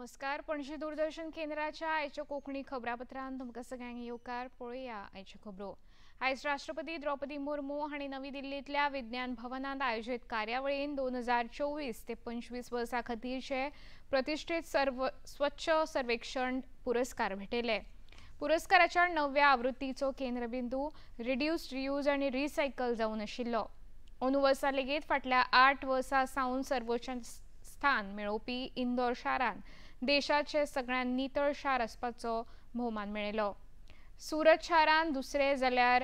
नमस्कार, पणजी दूरदर्शन केंद्राच्या आयच्या कोंकणी खबरापत्रांत तुमकां सगळ्यांक येवकार. पळोवया आयच्यो खबरो. आयज राष्ट्रपती द्रौपदी मुर्मू हांणी नवी दिल्लींतल्या विज्ञान भवनांत आयोजीत कार्यावळीन 2024 ते 25 वर्सां खातीरचे प्रतिश्ठीत स्वच्छ सर्वेक्षण पुरस्कार भेटयले. पुरस्काराच्या 9व्या आवृत्तीचो केंद्रबिंदू रिड्यूस, रियूज आनी रिसायकल जावन आशिल्लो. अंदू वर्सा लेगीत फाटल्या 8 वर्सां सावन सर्वोच्च स्थान मेळोवपी इंदोर शारान देशाचे सगळ्यांत नितळ शार आसपाचो भोवमान मेळयलो. सुरत शारान दुसरे जाल्यार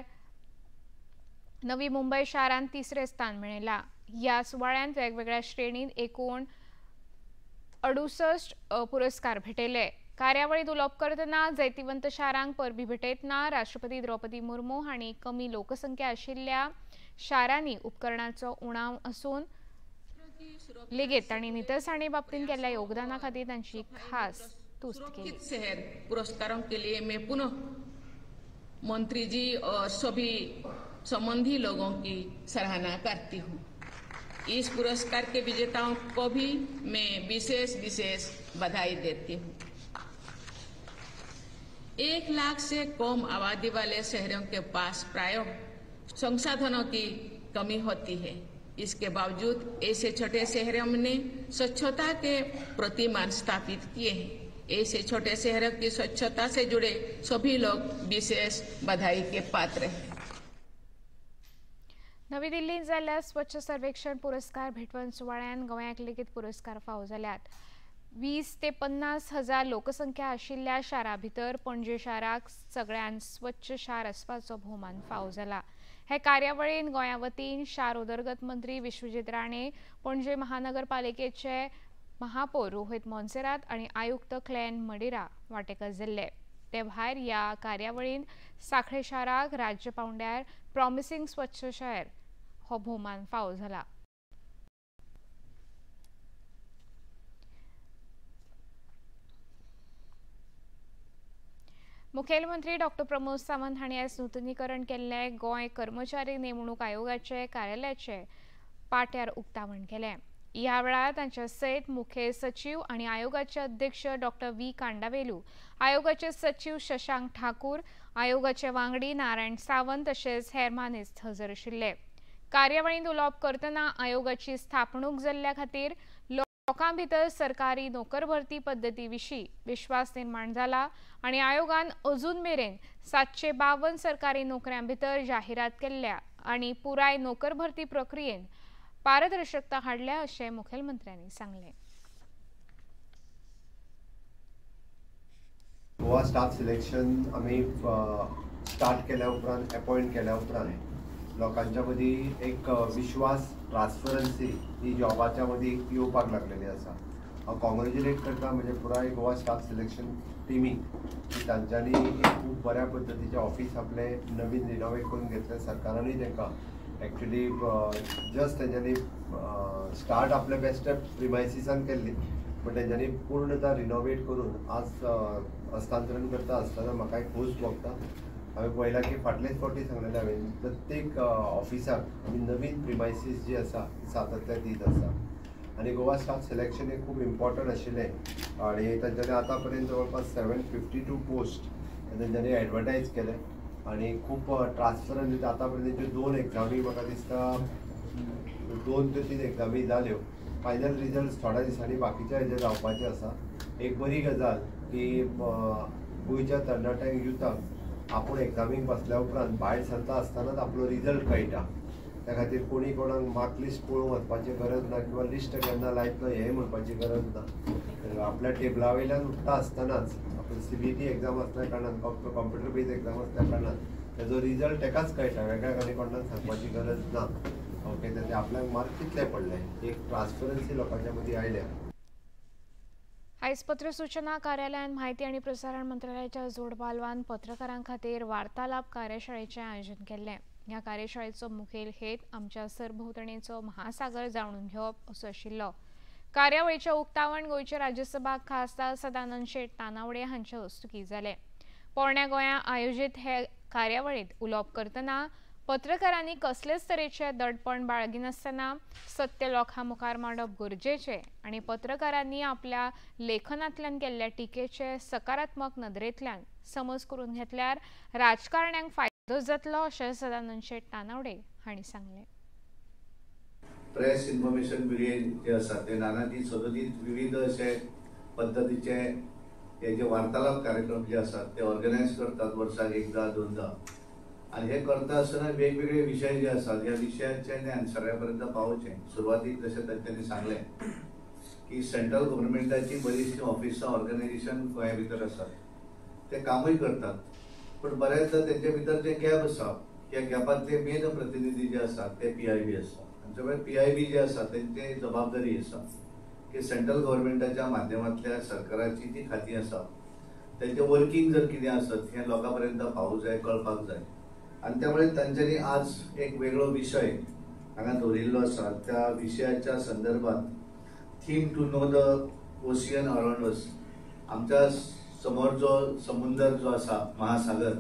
नवी मुंबय शारान तिसरे स्थान मेळयला. ह्या सुवाळ्यांत वेगवेगळ्या श्रेणींत एकूण 68 पुरस्कार भेटयले. कार्यावळींत उलोवप करतना जैतिवंत शारांक परबी भेटयतना राष्ट्रपती द्रौपदी मुर्मू हांणी कमी लोकसंख्या आशिल्ल्या शारांनी उपकरणाचो उणाव आसून लेगीत तांणी नितळसाणे बाबतींत केल्ल्या योगदाना खातीर तांची खास तुस्त केली. शहर पुरस्कारों के लिए मैं पुनः मंत्री जी और सभी संबंधी लोगों की सराहना करती हूँ. इस पुरस्कार के विजेताओं को भी मैं विशेष विशेष बधाई देती हूँ. 1 लाख से कम आबादी वाले शहरों के पास प्रायः संसाधनों की कमी होती है. इसके बावजूद ऐसे छोटे शहरों ने स्वच्छता के प्रतिमान स्थापित किए हैं. ऐसे छोटे शहरों की स्वच्छता से जुड़े सभी लोग विशेष बधाई के पात्र हैं. नवी दिल्लीत जाल्ल्या स्वच्छ सर्वेक्षण पुरस्कार भेटवण सुवाळ्यान गोंयाक लेगीत पुरस्कार फावो जाल्यात. 20 ते 50 हजार लोकसंख्या आशिल्ल्या शारा भितर पणजे शाराक सगळ्यांत स्वच्छ शार आसपाचो भोवमान फावो जाला. हे कार्यावळीन गोंया वतीन शार उदरगत मंत्री विश्वजीत राणे, पणजे महानगरपालिकेचे महापौर रोहित मोन्सेरात आनी आयुक्त क्लॅन मडेरा वांटेकार जाल्ले. ते भायर ह्या कार्यावळीन सांखळे शाराक राज्य पांवड्यार प्रॉमिसिंग स्वच्छ शहर हो भोवमान फावो जाला. मुखेलमंत्री डॉक्टर प्रमोद सावंत हांणी आयज नुतनीकरण केल्ले गोंय कर्मचारी नेमणूक आयोगाचे कार्यालयाचे पाट्यार उक्तावण केलें. ह्या वेळार तांच्या सयत मुखेल सचीव आनी आयोगाचे अध्यक्ष डॉक्टर व्ही कांडावेलू, आयोगाचे सचीव शशांक ठाकूर, आयोगाचे वांगडी नारायण सावंत तशेंच हेर मानेस्त हजर आशिल्ले. कार्यावळींत उलोवप करतना आयोगाची स्थापणूक जाल्ल्या खातीर लोकां भितर सरकारी नोकर भरती पद्दती विशीं विश्वास निर्माण जाला आनी आयोगान अजून मेरेन 752 सरकारी नोकऱ्यां भितर जाहिरात केल्ल्या आनी पुराय नोकर भरती प्रक्रियेन पारदर्शकता हाडल्या अशें मुखेलमंत्र्यांनी सांगलें. गोवा स्टाफ सिलेक्शन आमी स्टार्ट केल्या उपरांत, अपॉयंट केल्या उपरांत लोकांच्या मदीं एक विश्वास, ट्रान्सपरन्सी ही जॉबाच्या मदीं येवपाक लागलेली आसा. हांव कॉंग्रेच्युलेट करता म्हणजे पुराय गोवा स्टाफ सिलेक्शन टिमीक की तांच्यांनी खूब बऱ्या पद्दतीचें ऑफिस आपलें नवीन रिनोवेट करून घेतलें. सरकारानूय तांकां एक्चुली जस्ट तेंच्यांनी स्टार्ट आपले बेस्ट प्रिमायसिसान केल्ली, पण तेंच्यांनी पूर्णता रिनोवेट करून आज हस्तांतरण करता आसतना म्हाका एक खोस भोगता. हांवें पळयलां की फाटलेच फावटी सांगलेलें हांवें, प्रत्येक ऑफिसाक आमी नवीन प्रिमायसीस जी आसा ती सातत्यान दीत आसा आनी गोवा स्टाफ सिलेक्शन हें खूब इम्पॉर्टंट आशिल्लें आनी तांच्यांनी आतां पर्यंत जवळपास 752 पोस्ट तांच्यांनी एडवर्टायज केले आनी खूब ट्रान्सपरंट. आतां पर्यंत ज्यो 2 एग्जामी म्हाका दिसता 2 ते 3 एग्जामी जाल्यो. फायनल रिजल्ट थोड्या दिसांनी बाकीच्या हेजे जावपाचे आसा. एक बरी गजाल की गोंयच्या तरणाट्यांक, युथाक आपूण एग्जामीक बसल्या उपरांत भायर सरता आसतनाच आपलो रिजल्ट कळटा. त्या खातीर कोणी कोणाक मार्क लिस्ट पळोवंक वचपाची गरज ना किंवा लिस्ट केन्ना लायतलो हें म्हणपाची गरज ना. आपल्या टेबला वयल्यान उठ्ठा आसतनाच आपली CBT exam आसल्या कारणान, कॉम्प्युटर बेज एक्जाम आसल्या कारणान तेजो रिजल्ट तेकाच कळटा, वेगळ्या आनी कोणाक सांगपाची गरज ना. ओके, तेजे आपल्याक मार्क कितले पडले, एक ट्रान्सपरन्सी लोकांच्या मदीं आयल्या. आयज पत्र सूचना कार्यालयान म्हायती आनी प्रसारण मंत्रालयाच्या जोडपालवान पत्रकारां खातीर वार्तालाप कार्यशाळेचें आयोजन केल्लें. ह्या कार्यशाळेचो मुखेल हेत आमच्या सरभोंवतणेचो महासागर जाणून घेवप असो आशिल्लो. कार्यावळीचें उक्तावण गोंयचे राज्यसभा खासदार सदानंद शेट तानावडे हांचे हस्तुकीं जालें. पोरण्या गोंया आयोजीत हे कार्यावळींत उलोवप करतना पत्रकारांनी कसलेच तरेचे दडपण बाळगिनासतना सत्य लोकां मुखार मांडप गरजेचें आनी पत्रकारांनी आपल्या लेखनांतल्यान केल्ल्या टिकेचे सकारात्मक नदरेंतल्यान समज करून घेतल्यार राजकारण्यांक फायदो जातलो अशें सदानंद शेट तानावडे हांणी सांगलें। प्रेस इन्फॉर्मेशन ब्युरो जे आसा ते नानाजी सदोदीत विविध अशे पद्दतीचे हे जे वार्तालाप कार्यक्रम जे आसात ते ऑर्गनायज करतात वर्साक एकदा दोनदा आनी हे करता आसतना वेगवेगळे विशय जे आसात ह्या विशयाचे ज्ञान सगळ्या पर्यंत पावोवचें। सुरवातीक जशें तांच्यांनी सांगलें की सेंट्रल गव्हर्मेंटाची बरीचशीं ऑफिसां ऑर्गनायजेशन गोंया भितर आसात, ते कामूय करतात, पूण बऱ्याचदा तेंचे भितर जे गॅप आसा ह्या गॅपांतले मेन प्रतिनिधी जे आसात ते PIB आसा। आनी सगळे PIB जे आसा तेंची जबाबदारी आसा की सेंट्रल गव्हर्मेंटाच्या माध्यमांतल्या सरकाराची जी खातीं आसा तेंचें वर्किंग जर कितें आसत हें लोकां पर्यंत पावूंक जाय, कळपाक जाय। आनी त्यामुळे तांच्यांनी आज एक वेगळो विशय हांगा दवरिल्लो आसा। त्या विशयाच्या संदर्भात theme to know the ocean around us, आमच्या समोर जो समुंदर जो आसा महासागर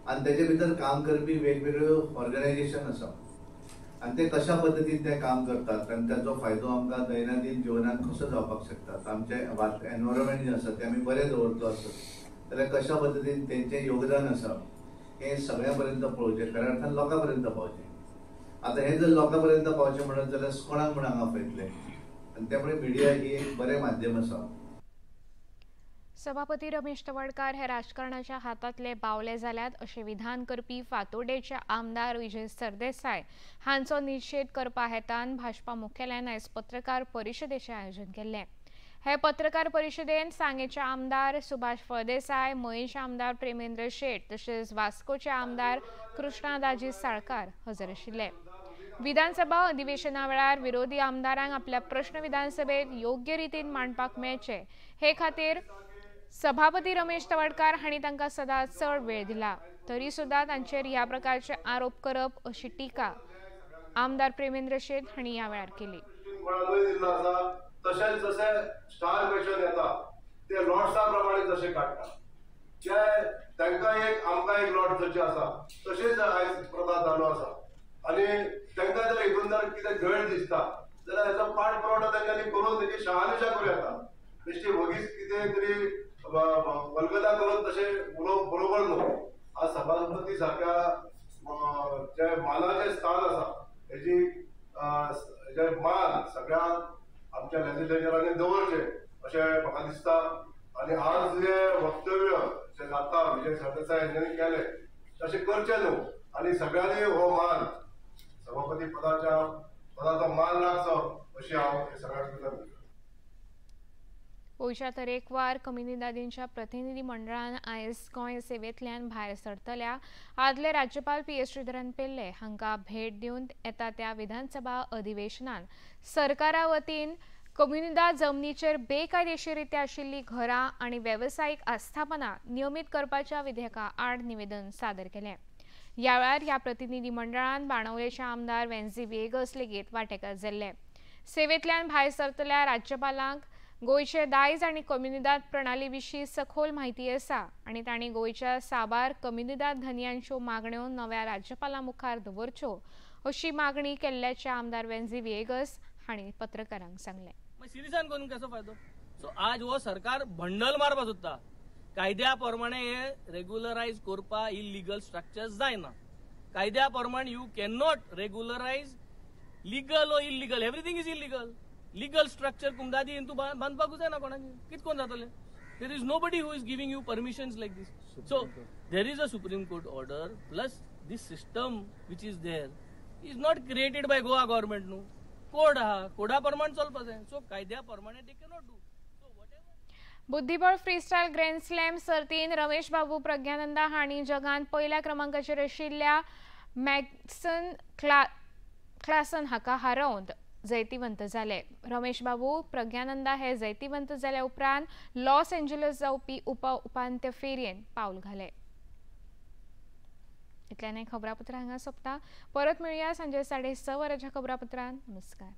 आनी तेजे भितर काम करपी वेगवेगळ्यो ऑर्गनायजेशन आसा आनी ते कशा पद्दतीन ते काम करतात आनी ताचो फायदो आमकां दैनंदीन जिवनात कसो जावपाक शकता, आमचें एनवायरमेंट जें आसा तें आमी बरें दवरतलो आसत जाल्यार कशा पद्दतीन तेंचें योगदान आसा हें सगळ्यां पर्यंत पळोवचें, खऱ्या अर्थान लोकां पर्यंत पावचें। आतां हें जर लोकां पर्यंत पावचें म्हणत जाल्यार कोणाक म्हूण हांगा आपयतले आनी त्यामुळे मिडिया ही एक बरें माध्यम आसा। सभापती रमेश तवडकार हे राजकारणाच्या हातांतले बावले जाल्यात अशें विधान करपी फातोर्डेचे आमदार विजय सरदेसाय हांचो निशेध करपा हेतान भाजपा मुख्यालयान आयज पत्रकार परिशदेचें आयोजन केल्लें। हे पत्रकार परिशदेन सांगेचे आमदार सुभाष फळदेसाय, मयेंचे आमदार प्रेमेंद्र शेट तशेंच वास्कोचे आमदार कृष्णा दाजी साळकार हजर आशिल्ले। विधानसभा अधिवेशना वेळार विरोधी आमदारांक आपल्या प्रश्न विधानसभेत योग्य रितीन मांडपाक मेळचे हे खातीर सभापती रमेश तवडकार हांणी तांकां सदांच चड वेळ दिला, तरी सुद्दां तांचेर ह्या प्रकारचे आरोप करप अशी टिका आमदार प्रेमेंद्र शेट हांणी ह्या वेळार केली। तशेंच जशें स्टार क्वेश्चन येता ते लॉट्सा प्रमाणे जशें काडटा ते तांकां एक आमकां एक लॉट जशें आसा तशेंच आयज प्रथा चालू आसा आनी तांकां जर हितून जर कितें गैर दिसता जाल्यार हेचो पाठ पुरवठो तांच्यांनी करून तेजी शहानिशा करूं येता। बेश्टी वगीच कितें तरी वल्गता करून तशें उलोवप बरोबर न्हू। आज सभापती सारक्या जे मानाचें स्थान आसा हेजी जे मान सगळ्या आमच्या लेजिस्लेचरांनी दवरचें अशें म्हाका दिसता। आनी आज जे वक्तव्य जे जाता विजय सरदेसाय हांच्यांनी केलें तशें करचें न्हू आनी सगळ्यांनी हो मान सभापती पदाच्या पदाचो मान राखचो अशी हांव सगळ्यांक विनंती। गोंयच्या तरेकवार कम्युनिदादींच्या प्रतिनिधी मंडळान आयज गोंय सेवेंतल्यान भायर सरतल्या आदले राज्यपाल पी.एस. श्रीधरन पिल्ले हांकां भेट दिवन येता त्या विधानसभा अधिवेशनान सरकारा वतीन कम्युनिदाद जमनीचेर बेकायदेशीरित्या आशिल्लीं घरां आनी वेवसायीक आस्थापनां नियमीत करपाच्या विधेयका आड निवेदन सादर केलें। ह्या वेळार ह्या प्रतिनिधी मंडळान बाणावलेचे आमदार वेन्झी व्हिएगस लेगीत वांटेकार जाल्ले। सेवेंतल्यान भायर सरतल्या राज्यपालांक गोंयचे दायज आनी कम्युनिदाद प्रणाली विशीं सखोल म्हायती आसा आनी तांणी गोंयच्या साबार कम्युनिदाद धनयांच्यो मागण्यो नव्या राज्यपाला मुखार दवरच्यो अशी मागणी केल्ल्याचें आमदार वेन्झी व्हिएगस हांणी पत्रकारांक सांगलें। सिरिजान करून कसो फायदो? सो आज हो सरकार बंडल मारपाक सोदता। कायद्या प्रमाणे हे रेग्युलरायज करपा इलिगल स्ट्रक्चर्स जायना। कायद्या प्रमाणे you can not regularise legal or illegal, everything is illegal. Legal structure कुमदादी तूं बांदपाकूच जायना कोणाक, कितें कोण जातलें? There is nobody who is giving you permissions like this. So there is a Supreme Court order, plus this system which is there is not created by Goa government न्हू। Code आहा, कोडा प्रमाण चलपा जाय। सो कायद्या प्रमाणे they cannot do. बुद्धिबळ freestyle grand slam सर्तीन Ramesh बाबू प्रज्ञानंदा हांणी जगांत पयल्या क्रमांकाचेर आशिल्ल्या मॅक्सन क्लासन हाका हारोवन जैतिवंत जाले। रमेश बाबू प्रज्ञानंदा हे जैतिवंत जाल्या उपरांत लॉस एंजलस जावपी उपांत्य फेरयेन पावल घाले। इतल्यान खबरापत्र हांगा सोंपता। परत मेळुया सांजे 6:30 वरांच्या खबरापत्रान। नमस्कार।